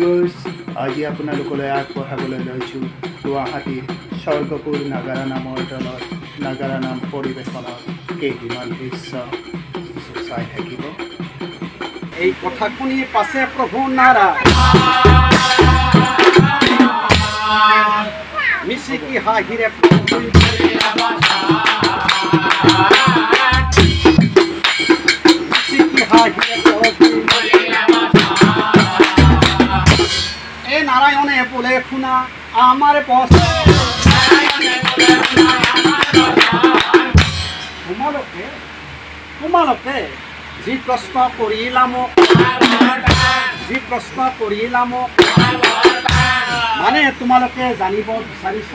Viewers, আজি আপোনালোকলৈ আগবঢ়াবলৈ লৈছোঁ গুৱাহাটীৰ স্বৰ্গপুৰ নাগাৰা নামৰ দলত নাগাৰা নাম পৰিৱেশনৰ কেইটিমান দৃশ্য চাই থাকিব। এই কথা শুনি পাছে প্ৰভু নাৰায়ণ মিচিকি হাঁহিৰে মিচিকি হাঁহিৰে এ নাৰায়ণে বোলে শুনা আমাৰ তোমালোকে তোমালোকে যি প্ৰশ্ন কৰিলা মোক যি প্ৰশ্ন কৰিলা মোক মানে তোমালোকে জানিব বিচাৰিছ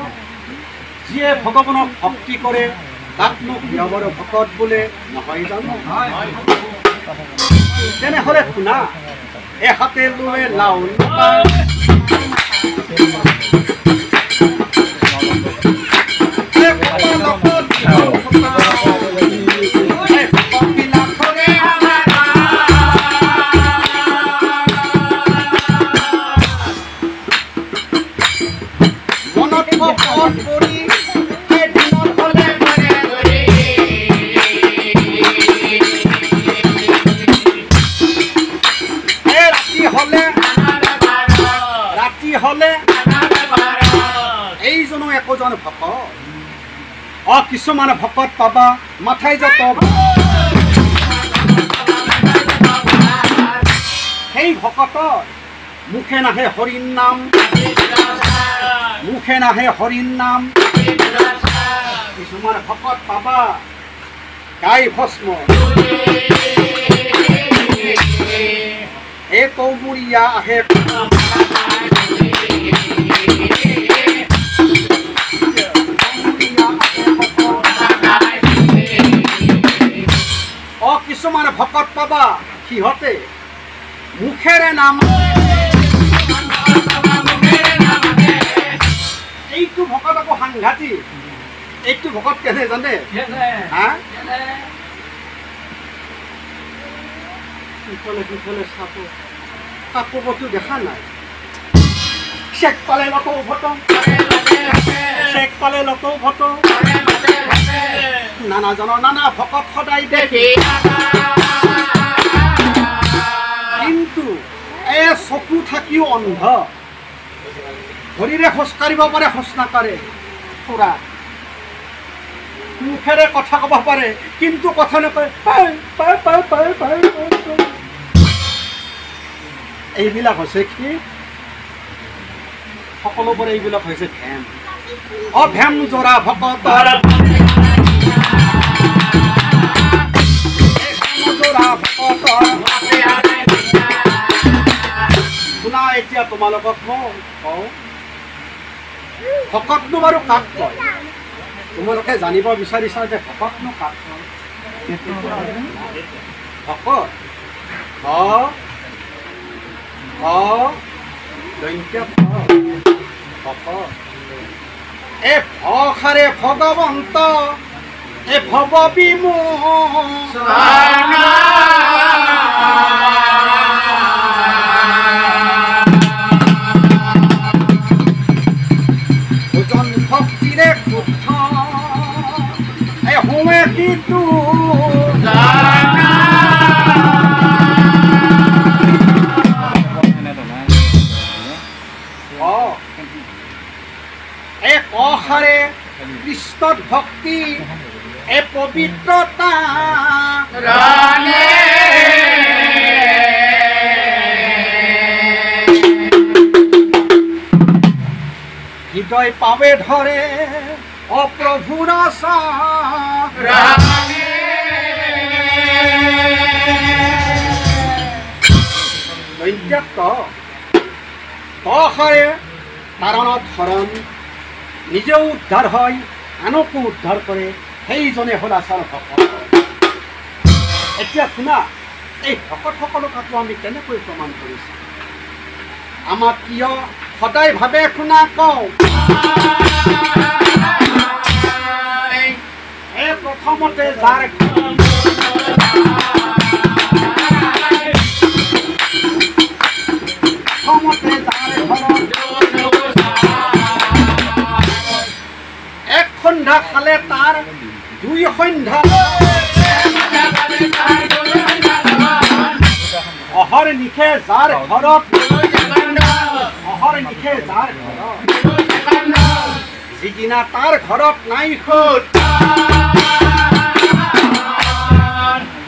যিয়ে ভগৱানক ভক্তি কৰে তাকনো কিহৰ ভকত বোলে নহয় জানো? তেনেহ'লে শুনা, এহাতে লোৱে লাও এইজনো একোজন ভকত। অ কিছুমান ভকত পাবা মাথাই যত সেই ভকতৰ মুখে নাহে হৰিৰ নাম, মুখে নাহে হৰিৰ নাম। কিছুমান ভকত পাবা গাই ভস্ম এই কৌমুৰীয়া আহে অ কিছুমান ভকত পাবা সিহঁতে মুখেৰে নাম। এইটো ভকত আকৌ সাংঘাতিক। এইটো ভকত কেনে জানে? হা, ইফালে সিফালে চাব, কাকো কতো দেখা নাই। চেক পালে লতো ভট, চেক পালে লতো ভট। নানা জন নানা ভকত সদায় দেখি, কিন্তু এ চকু থাকিও অন্ধ। ভৰিৰে খোজ কাঢ়িব পাৰে, খোজ নাকাঢ়ে। খুৰা মুখেৰে কথা ক'ব পাৰে, কিন্তু কথা নকয়। এইবিলাক হৈছে কি? সকলোবোৰে এইবিলাক হৈছে ভেম। অ ভেম জোৰা ভকত, শুনা এতিয়া তোমালোকক মই কওঁ, ভকতনো বাৰু কাক কয়? তোমালোকে জানিব বিচাৰিছা যে ভকতনো কাক কয়? ভকত ভকত এ ভসাৰে ভগৱন্ত এ ভৱ বিমোচন। ভক্তিৰে শুদ্ধ এ হোৱে কিন্তু এ কষাৰে কৃষ্ণত ভক্তি এ পবিত্ৰতা হৃদয় পাবে ধৰে অপ্ৰভুৰ কষাৰে কাৰণত শৰণ নিজেও উদ্ধাৰ হয়, আনকো উদ্ধাৰ কৰে, সেইজনে হ'ল আচল ভকত। এতিয়া শুনা, এই ভকতসকলক আকৌ আমি কেনেকৈ প্ৰমাণ কৰিছোঁ? আমাক কিয় সদায় ভাবে শুনা কওঁ, এই প্ৰথমতে যাৰ প্ৰথমতে সন্ধ্যা খালে তাৰ দুই সন্ধ্যা অহৰ নিশে যাৰ ঘৰত অহৰ নিশে যাৰ ঘৰত যিদিনা তাৰ ঘৰত নাই সুত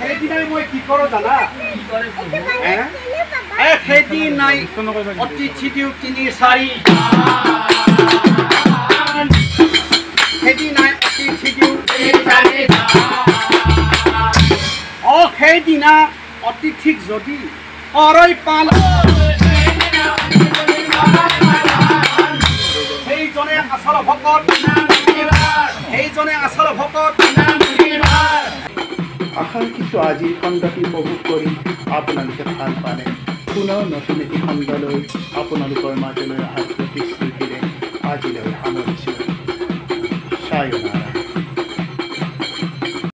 সেইদিনাই মই কি কৰোঁ জানা? সেইদিনাই অতিথি দিওঁ 3 4 সেইদিনাই অতিথি দিওঁ 3 4 অ সেইদিনা অতিথিক যদি অৰৈ পাল সেইজনে আচল ভকত সেইজনে আচল ভকত। আশা ৰাখিছোঁ আজিৰ খণ্ডটি উপভোগ কৰি আপোনালোকে ভাল পালে। পুনৰ নতুন এটি খণ্ডলৈ আপোনালোকৰ মাজলৈ অহাৰ